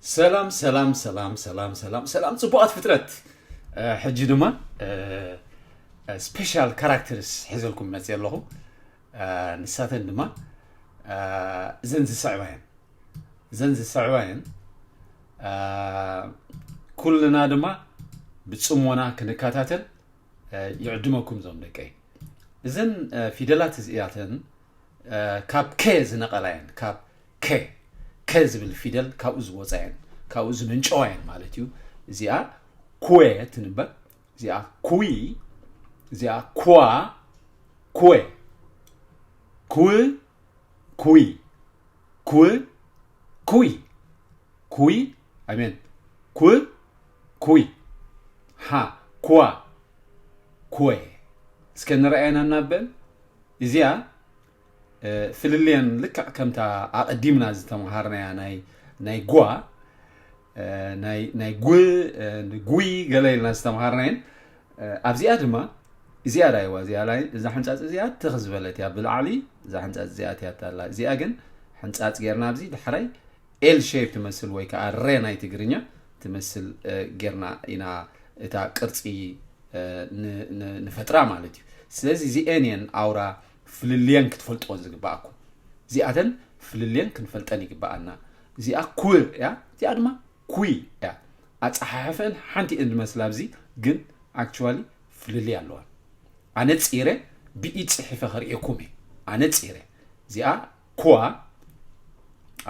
ሰላም ሰላም ሰላም ሰላም ሰላም ሰላም፣ ጽቡቓት ፍጥረት። ሕጂ ድማ ስፔሻል ካራክተርስ ሒዘልኩም መፅእ ኣለኹ። ንሳተን ድማ እዘን ዝስዕባ እየን። እዘን ዝስዕባ እየን። ኩልና ድማ ብፅሞና ክንከታተል ይዕድመኩም እዞም ደቀይ። እዘን ፊደላት እዚኣተን ካብ ከ ዝነቐላ እየን። ካብ ከ፣ ከ ዝብል ፊደል ካብኡ ዝወፃ እየን፣ ካብኡ ዝምንጨዋ እየን ማለት እዩ። እዚኣ ኩወ ትንበብ። እዚኣ ኩዊ፣ እዚኣ ኩዋ፣ ኩወ፣ ኩው፣ ኩዊ፣ ኩው፣ ኩዊ፣ ኩዊ፣ ኣሜን፣ ኩው፣ ኩዊ፣ ሃ፣ ኩዋ፣ ኩወ። እስከ ንረኣየን ኣናበን። እዚኣ ፍልልየን ልክዕ ከምታ ኣቐዲምና ዝተምሃርናያ ናይ ናይ ጓ ናይ ናይ ጉ ጉይ ገለ ኢልና ዝተምሃርናየን። ኣብዚኣ ድማ እዚኣ ዳይዋ እዚኣ ላይ እዛ ሕንፃፅ እዚኣ ትኽ ዝበለት እያ ብላዕሊ። እዛ ሕንፃፅ እዚኣ ትያታ ኣላ። እዚኣ ግን ሕንፃፅ ጌርና ኣብዚ ዳሕራይ ኤል ሼፕ ትመስል ወይ ከዓ ሬ ናይ ትግርኛ ትመስል ጌርና ኢና እታ ቅርፂ ንፈጥራ ማለት እዩ። ስለዚ እዚኤን እየን ኣውራ ፍልልየን ክትፈልጥዎን ዝግባኣኩም። እዚኣተን ፍልልየን ክንፈልጠን ይግባኣና። እዚኣ ኩ እያ፣ እዚኣ ድማ ኩይ እያ። ኣፀሓሕፈን ሓንቲ እየን ዝመስላ ኣብዚ፣ ግን ኣክቹዋሊ ፍልልይ ኣለዋን። ኣነፂረ ብኢድ ፅሒፈ ከርእየኩም እየ። ኣነፂረ እዚኣ ኩዋ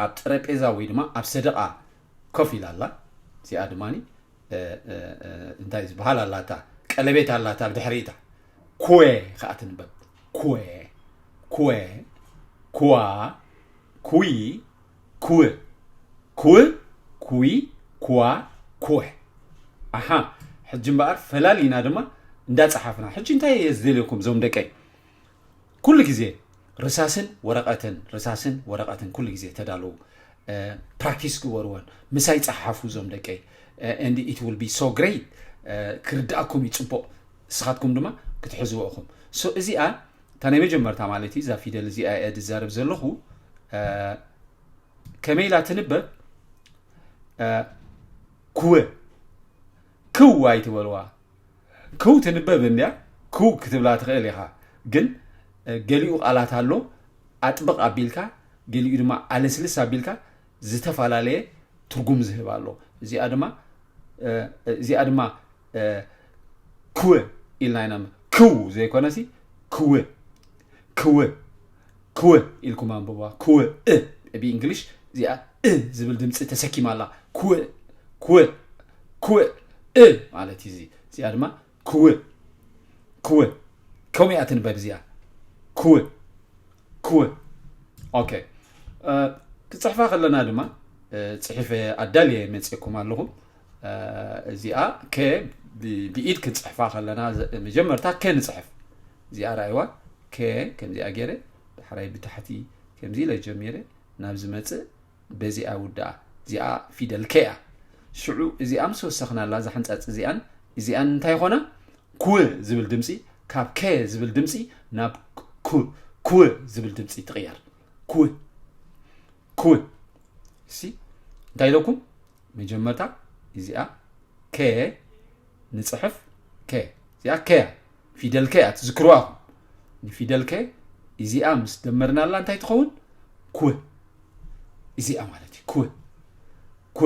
ኣብ ጠረጴዛ ወይ ድማ ኣብ ሰደቓ ኮፍ ኢላ ኣላ። እዚኣ ድማ እንታይ ዝበሃል ኣላታ፣ ቀለቤት ኣላታ ብድሕሪታ። ኩወ ከዓ ትንበብ። ኩወ፣ ኩወ፣ ኩዋ፣ ኩዊ፣ ኩው፣ ኩው፣ ኩዊ፣ ኩዋ፣ ኩወ። ኣሓ፣ ሕጂ እምበኣር ፈላሊና ድማ እንዳፀሓፍና። ሕጂ እንታይ እየ ዝደልየኩም እዞም ደቀይ? ኩሉ ግዜ ርሳስን ወረቐትን፣ ርሳስን ወረቐትን ኩሉ ግዜ ተዳለዉ። ፕራክቲስ ግበርወን፣ ምሳይ ጸሓፉ እዞም ደቀይ። And it will be so great። ክርድኣኩም እዩ ጽቡቕ፣ ንስኻትኩም ድማ ክትሕዝዎ ኢኹም። So እዚኣ እታ ናይ መጀመርታ ማለት እዩ፣ እዛ ፊደል እዚኣ እየ ዝዛረብ ዘለኹ። ከመይ ኢላ ትንበብ? ኩወ፣ ክው ኣይትበልዋ። ክው ትንበብ እንድያ፣ ክው ክትብላ ትኽእል ኢኻ። ግን ገሊኡ ቃላት ኣሎ፣ ኣጥብቕ ኣቢልካ፣ ገሊኡ ድማ ኣለስልስ ኣቢልካ ዝተፈላለየ ትርጉም ዝህብ ኣሎ። እዚኣ ድማ እዚኣ ድማ ክው ኢልና ኢና። ክው ዘይኮነሲ ክው፣ ክው፣ ክው ኢልኩም ኣንብብዋ። ክው እ ብእንግሊሽ እዚኣ እ ዝብል ድምፂ ተሰኪማ ኣላ። ክው፣ ክው፣ ክው እ ማለት እዩ። እዚ እዚኣ ድማ ክው፣ ክው፣ ከምኡ እያ ትንበብ እዚኣ። ክው፣ ክው። ኦኬ፣ ክፅሕፋ ከለና ድማ ፅሒፈ ኣዳልየ መፅኩም ኣለኹ። እዚኣ ከ ብኢድ ክንፅሕፋ ከለና መጀመርታ ከ ንፅሕፍ። እዚኣ ራእይዋ ከ ከምዚኣ ገይረ ዳሕራይ ብታሕቲ ከምዚ ኢለ ጀሚረ ናብ ዝመፅእ በዚኣ ውዳኣ። እዚኣ ፊደል ከ እያ። ሽዑ እዚኣ ምስ ወሰኽናላ እዛ ሕንፃፅ እዚኣን እዚኣን እንታይ ይኾና? ኩ ዝብል ድምፂ ካብ ከ ዝብል ድምፂ ናብ ኩ፣ ኩ ዝብል ድምፂ ትቕየር። ኩ፣ ኩ። እሲ እንታይ ኢለኩም? መጀመርታ እዚኣ ከ ንፅሕፍ። ከ እዚኣ ከ እያ። ፊደል ከ እያ ትዝክርዋ ኢኹም። ንፊደል ከ እዚኣ ምስ ደመርናላ እንታይ ትኸውን? ኩ። እዚኣ ማለት እዩ። ኩ፣ ኩ።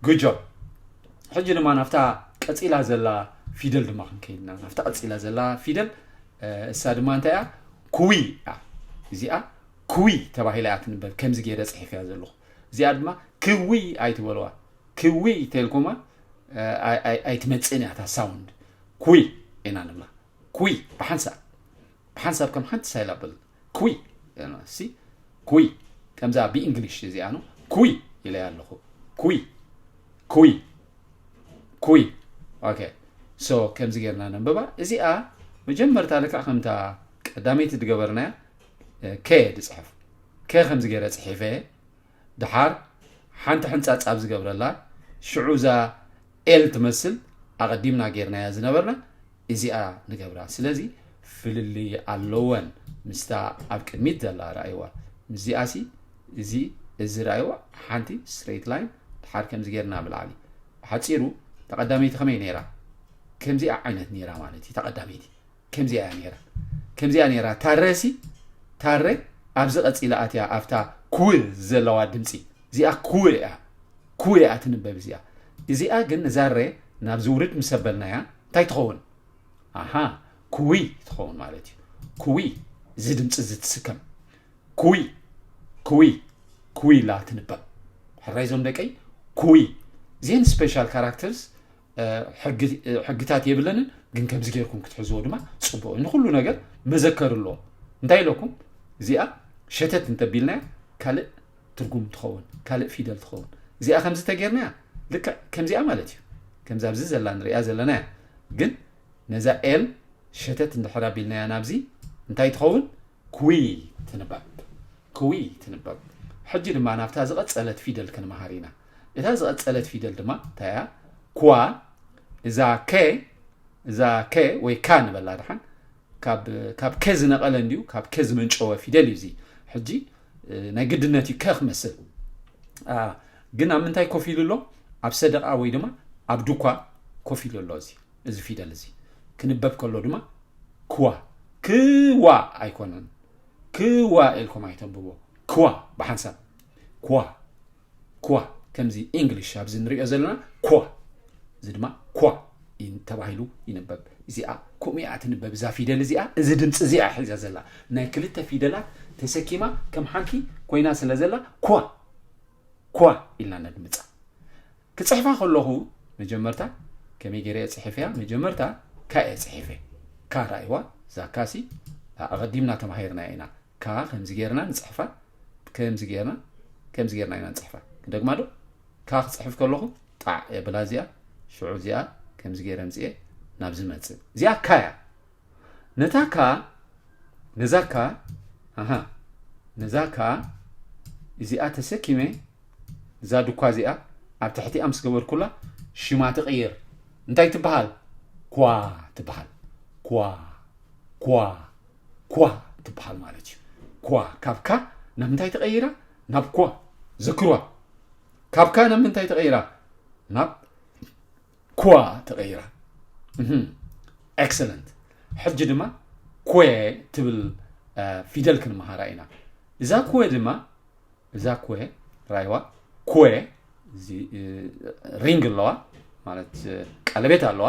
ጉድ ጆብ። ሕጂ ድማ ናብታ ቀፂላ ዘላ ፊደል ድማ ክንከይድ ኢና። ናብታ ቀፂላ ዘላ ፊደል እሳ ድማ እንታይ እያ? ኩዊ እያ። እዚኣ ኩዊ ተባሂላ እያ ትንበብ። ከምዚ ገይረ ፅሒፍ እያ ዘለኹ። እዚኣ ድማ ክዊ ኣይትበልዋ። ክዊ ተልኩማ ኣይትመፅእን እያ እታ ሳውንድ። ኩዊ ኢና ንብላ። ኩዊ ብሓንሳብ፣ ብሓንሳብ ከም ሓንቲ ሳይላብል ኩዊ። ሲ ኩዊ ከምዛ ብእንግሊሽ እዚኣ ነው። ኩዊ ኢለያ ኣለኹ። ኩዊ፣ ኩዊ፣ ኩዊ። ኦኬ። ሶ ከምዚ ጌርና ነንብባ። እዚኣ መጀመርታ ልክዕ ከምታ ቀዳመይቲ ዝገበርናያ ከ ድፅሕፍ። ከ ከምዚ ገይረ ፅሒፈ። ድሓር ሓንቲ ሕንፃፅ ኣብ ዝገብረላ ሽዑ እዛ ኤል ትመስል ኣቐዲምና ጌርናያ ዝነበርና እዚኣ ንገብራ። ስለዚ ፍልልይ ኣለወን ምስታ ኣብ ቅድሚት ዘላ ራእይዋ። ምስዚኣሲ እዚ እዚ ርኣይዋ ሓንቲ straight line ድሓር ከምዚ ጌርና ብላዕሊ ሓፂሩ ተቐዳመይቲ ከመይ ነይራ? ከምዚኣ ዓይነት ነይራ ማለት እዩ። ተቐዳመይቲ ከምዚኣ እያ ነይራ። ከምዚኣ ነይራ። ታረሲ ታረ ኣብዚ ቀፂላ ኣትያ ኣብታ ክው ዘለዋ ድምፂ እዚኣ ክው እያ። ክው እያ ትንበብ እዚኣ። እዚኣ ግን እዛ ረ ናብ ዝውርድ ምስ ኣበልናያ እንታይ ትኸውን? ኣሃ ክዊ ትኸውን ማለት እዩ። ክዊ እዚ ድምፂ እዚ ትስከም ክዊ ክዊ ክዊ ኢላ ትንበብ። ሕራይ እዞም ደቀይ ክዊ እዚአን special characters ሕግታት የብለንን፣ ግን ከምዚ ጌርኩም ክትሕዝዎ ድማ ጽቡቕ እዩ። ንኹሉ ነገር መዘከር ኣለዎ። እንታይ ኢለኩም? እዚኣ ሸተት እንተቢልናያ ካልእ ትርጉም ትኸውን፣ ካልእ ፊደል ትኸውን። እዚኣ ከምዚ ተጌርናያ ልክዕ ከምዚኣ ማለት እዩ። ከምዚ ኣብዚ ዘላ ንሪኣ ዘለና እያ። ግን ነዛ ኤል ሸተት እንድሕር ኣቢልናያ ናብዚ እንታይ ትኸውን? ክዊ ትንበብ። ክዊ ትንበብ። ሕጂ ድማ ናብታ ዝቐጸለት ፊደል ክንመሃር ኢና። እታ ዝቐጸለት ፊደል ድማ እንታይ እያ? ኳ። እዛ ከ እዛ ከ ወይ ካ ንበላ ድሓን ካብ ካብ ከ ዝነቐለ እንድዩ፣ ካብ ከ ዝመንጨወ ፊደል እዩ እዚ። ሕጂ እ፣ ናይ ግድነት እዩ ከ ክመስል። አ፣ ግን ኣብ ምንታይ ኮፍ ኢሉ ኣሎ? ኣብ ሰደቓ ወይ ድማ ኣብ ዱኳ ኮፍ ኢሉ ኣሎ። እዚ እዚ ፊደል እዚ ክንበብ ከሎ ድማ ክዋ ክዋ ኣይኮነን። ክዋ ኢልኩም ኣይተንብቦ። ክዋ ብሓንሳብ ክዋ ክዋ ከምዚ ኢንግሊሽ ኣብዚ ንሪኦ ዘለና ክዋ እዚ ድማ ኳ ተባሂሉ ይንበብ። እዚኣ ከምኡ እያ ትንበብ። እዛ ፊደል እዚኣ እዚ ድምፂ እዚኣ ሒዛ ዘላ ናይ ክልተ ፊደላት ተሰኪማ ከም ሓንቲ ኮይና ስለ ዘላ ኳ ኳ ኢልና ነድምፃ። ክፅሕፋ ከለኹ መጀመርታ ከመይ ገይረ እየ ፅሒፈያ? መጀመርታ ካ እየ ፅሒፈ። ካ ራእይዋ እዛ ካሲ ኣቐዲምና ተማሂርና ኢና። ካ ከምዚ ጌርና ንፅሕፋ፣ ከምዚ ጌርና ከምዚ ጌርና ኢና ንፅሕፋ። ክደግማ ዶ? ካ ክፅሕፍ ከለኹ ጣዕ የብላ እዚኣ፣ ሽዑ እዚኣ ከምዚ ገይረ ምፅኤ ናብዚ መፅእ። እዚኣ ካ እያ። ነታ ካ ነዛ ካ ኣሃ ነዛ ካ እዚኣ ተሰኪመ እዛ ድኳ እዚኣ ኣብ ትሕቲኣ ምስ ገበርኩላ ሽማ ትቕይር። እንታይ ትበሃል? ኳ ትበሃል። ኳ ኳ ኳ ትበሃል ማለት እዩ። ኳ ካብ ካ ናብ ምንታይ ተቐይራ? ናብ ኳ። ዘክርዋ። ካብ ካ ናብ ምንታይ ተቐይራ? ናብ ኳ ተቐይራ። እህም። ኤክሰለንት። ሕጂ ድማ ኮ ትብል እ፣ ፊደል ክንመሃራ ኢና። እዛ ኮ ድማ እዛ ኮ ራይዋ ኮ እዚ እ፣ ሪንግ ኣለዋ ማለት እ፣ ቀለቤት ኣለዋ።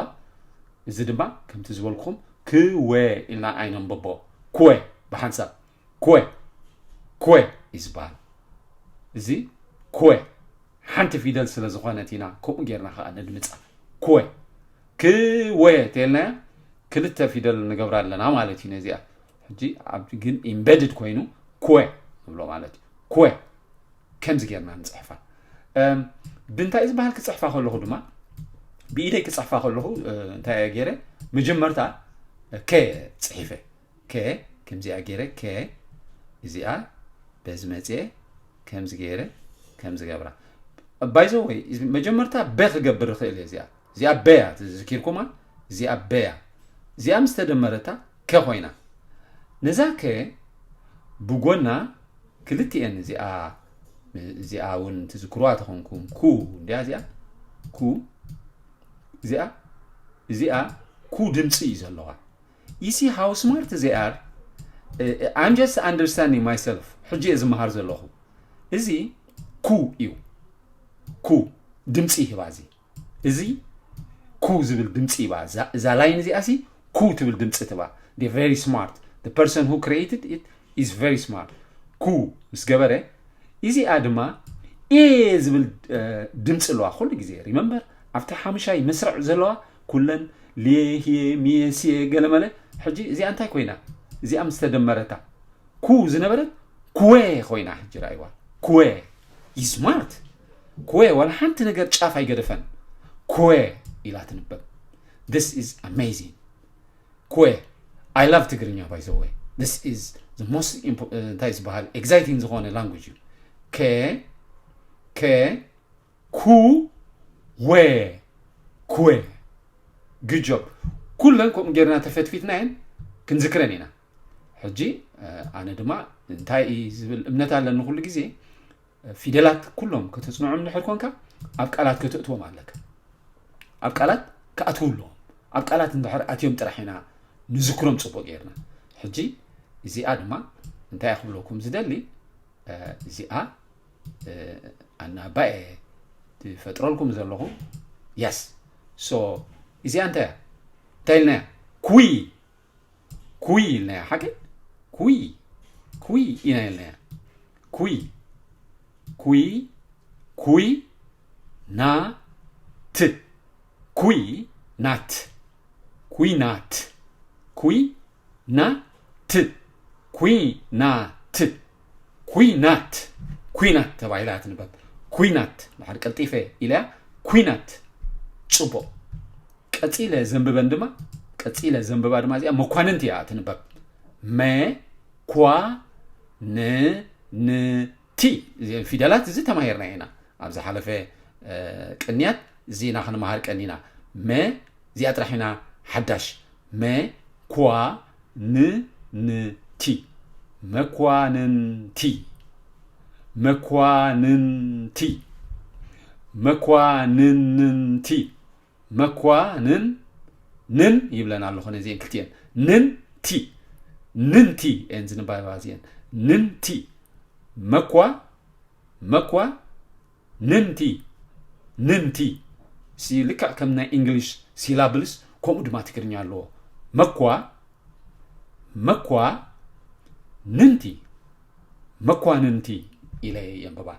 እዚ ድማ ከምቲ ዝበልኩም ክወ ኢልና ኣይነንብቦ። ኮ ብሓንሳብ ኮ ኮ እዩ ዝበሃል። እዚ ኮ ሓንቲ ፊደል ስለ ዝኾነት ኢና ከምኡ ጌርና ከዓ ነድምፃ። ኮ ክወ ተልናያ ክልተ ፊደል ንገብራ ኣለና ማለት እዩ ነዚኣ። ሕጂ ኣብ ግን ኢምበድድ ኮይኑ ኮ ንብሎ ማለት እዩ። ኮ ከምዚ ጌርና ንፅሕፋ። እም፣ ብንታይ ዝበሃል ክፅሕፋ ከለኹ ድማ ብኢደይ ክፅሕፋ ከለኹ እ፣ እንታይ እየ ገይረ? መጀመርታ ከ ፅሒፈ ከ ከምዚኣ ገይረ ከ እዚኣ በዚ መፅኤ ከምዚ ገይረ ከምዚ ገብራ። ባይዘወይ መጀመርታ በ ክገብር ይኽእል እየ። እዚኣ እዚኣ በያ ዝኪርኩማ እዚኣ በያ እዚኣ ምስ ተደመረታ ከ ኮይና ነዛ ከ ብጎና ክልቲኤን እዚኣ እዚኣ እውን ትዝክርዋ ተኾንኩም ኩ እንዲያ እዚኣ ኩ እዚኣ እዚኣ ኩ ድምፂ እዩ ዘለዋ። You see how smart they are? I'm just understanding myself. ሕጂ እየ ዝመሃር ዘለኹ። እዚ ኩ እዩ። ኩ ድምፂ ይህባ። እዚ እዚ ኩ ዝብል ድምፂ ይባ። እዛ ላይን እዚኣ ሲ ኩ ትብል ድምፂ ትባ። They're very smart. The person who created it is very smart. ኩ ምስ ገበረ እዚኣ ድማ ኤ ዝብል ድምፂ ኣለዋ ኩሉ ግዜ። ሪመምበር ኣብቲ ሓሙሻይ መስርዕ ዘለዋ ኩለን ሌ ሄ ሜ ሴ ገለመለ። ሕጂ እዚኣ እንታይ ኮይና? እዚኣ ምስ ተደመረታ ኩ ዝነበረት ኩወ ኮይና። ሕጂ ራእይዋ ኩወ። You smart. ኩወ ዋላ ሓንቲ ነገር ጫፍ ኣይገደፈን። ኩወ ኢላ ትንበብ። This is amazing. ኩወ I love ትግርኛ by the way. This is the most important እንታይ ዝበሃል exciting ዝኾነ language እዩ። ከ ከ ኩ ወ ኩወ። Good job. ኩለን ከምኡ ጌርና ተፈትፊትናየን ክንዝክረን ኢና። ሕጂ ኣነ ድማ እንታይ እዩ ዝብል እምነት ኣለኒ ኩሉ ግዜ ፊደላት ኩሎም ከተፅንዖም እንድሕር ኮንካ ኣብ ቃላት ከተእትዎም ኣለካ። ኣብ ቃላት ክኣትዉ ኣለዎም። ኣብ ቃላት እንድሕር ኣትዮም ጥራሕ ኢና ንዝክሮም ፅቡቅ ጌርና። ሕጂ እዚኣ ድማ እንታይ ክብለኩም ዝደሊ፣ እዚኣ ኣናባየ ትፈጥረልኩም ዘለኹ። የስ። ሶ እዚኣ እንታይ እያ? እንታይ ኢልናያ? ኩይ ኩይ ኢልናያ። ሓቂ ኩይ ኩይ ኢና ኢልናያ። ኩይ ኩይ ኩይ ና ት ኩይ ናት ኩይ ናት ኩይ ና ት ኩይ ና ት ኩይ ናት ኩይ ናት ተባሂላ ትንበብ። ኩይ ናት ድሓር ቀልጢፈ ኢለያ። ኩይ ናት ጽቡቕ። ቀጺለ ዘንብበን ድማ ቀጺለ ዘንብባ ድማ እዚኣ መኳንንቲ እያ ትንበብ። መ ኳ ን ን ቲ እዚአን ፊደላት እዚ ተማሂርና ኢና ኣብ ዝሓለፈ ቅንያት። እዚና ክንመሃር ቀኒና። መ እዚኣ ጥራሕ ኢና ሓዳሽ። መ ኳ ን ን ቲ መኳንንቲ መኳንንቲ መኳንንንቲ መኳንን ንን ይብለን ኣለኹ ነዚአን ክልቲአን። ንን ቲ ንን ቲ እየን ዝንባባ እዚአን። ንን ቲ መኳ መኳ ንን ቲ ንን ቲ ሲ ልክዕ ከም ናይ እንግሊሽ ሲላብልስ ከምኡ ድማ ትግርኛ ኣለዎ። መኳ መኳ ንን ቲ መኳንንቲ ኢለ የንብባ።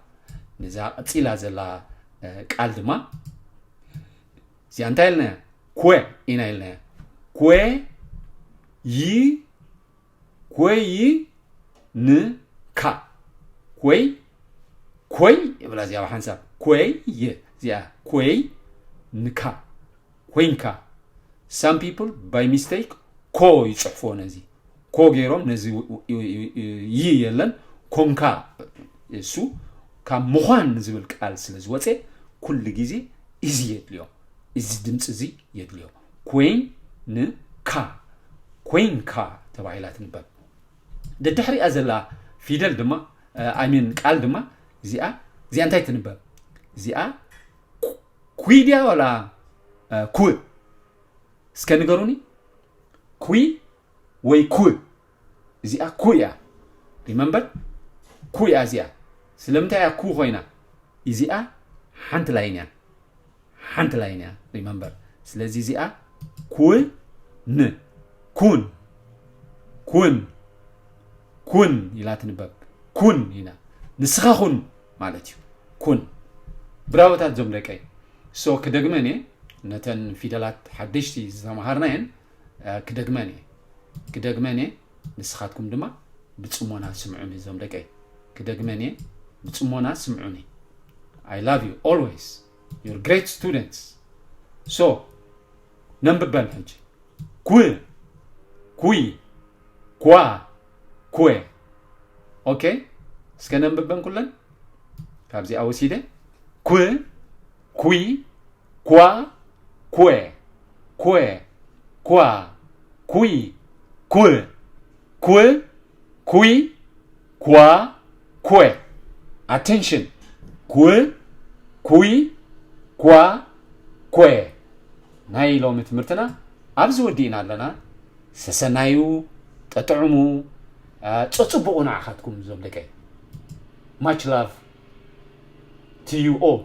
ነዛ ቀፂላ ዘላ ቃል ድማ እዚኣ እንታይ ኢልናያ? ኮ ኢና ኢልናያ። ኮ ይ ኮይ ን ካ ኮይ ኮይ ይብላ እዚኣ ብሓንሳብ ኮይ እዚኣ ኮይ ንካ ኮይንካ። Some people by mistake ኮ ይፅሕፎ ነዚ ኮ ገይሮም ነዚ ይ የለን ኮንካ እሱ ካብ ምዃን ዝብል ቃል ስለ ዝወፀ ኩሉ ግዜ እዚ የድልዮ እዚ ድምፂ እዚ የድልዮ ኮይን ንካ ኮይንካ ተባሂላ ትንበብ። ደድሕሪኣ ዘላ ፊደል ድማ I mean ቃል ድማ እዚኣ እዚኣ እንታይ ትንበብ? እዚኣ ኩይ ድያ ዋላ ኩ? እስከ ንገሩኒ። ኩይ ወይ ኩ? እዚኣ ኩ እያ። ሪመምበር ኩ እያ እዚኣ። ስለምንታይ እያ ኩ ኮይና? እዚኣ ሓንቲ ላይን እያ። ሓንቲ ላይን እያ ሪመምበር። ስለዚ እዚኣ ኩን ኩን ኩን ኩን ኢላ ትንበብ። ኩን ኢና ንስኻ ኩን ማለት እዩ። ኩን። ብራቮታት ዞም ደቀይ። ሶ ክደግመን እየ ነተን ፊደላት ሓደሽቲ ዝተምሃርናየን ክደግመን እየ ክደግመን እየ። ንስኻትኩም ድማ ብፅሞና ስምዑኒ እዞም ደቀይ። ክደግመን እየ ብፅሞና ስምዑኒ። I love you always. You're great students. So ነንብበን ሕጂ ኩ ኩይ ኳ ኩ። ኦኬ እስከ ነንብበን ኩለን ካብዚኣ ወሲደ ኩ ኩይ ኳ ኩ ኩ ኳ ኩይ ኩ ኩ ኩይ ኳ ኩ። Attention ኩ ኩይ ኳ ኩ። ናይ ሎሚ ትምህርትና ኣብዚ ወዲእና ኣለና። ሰሰናዩ ጠጥዕሙ ጸጽብቑ ንዓኻትኩም እዞም ደቀይ። Much love to you all.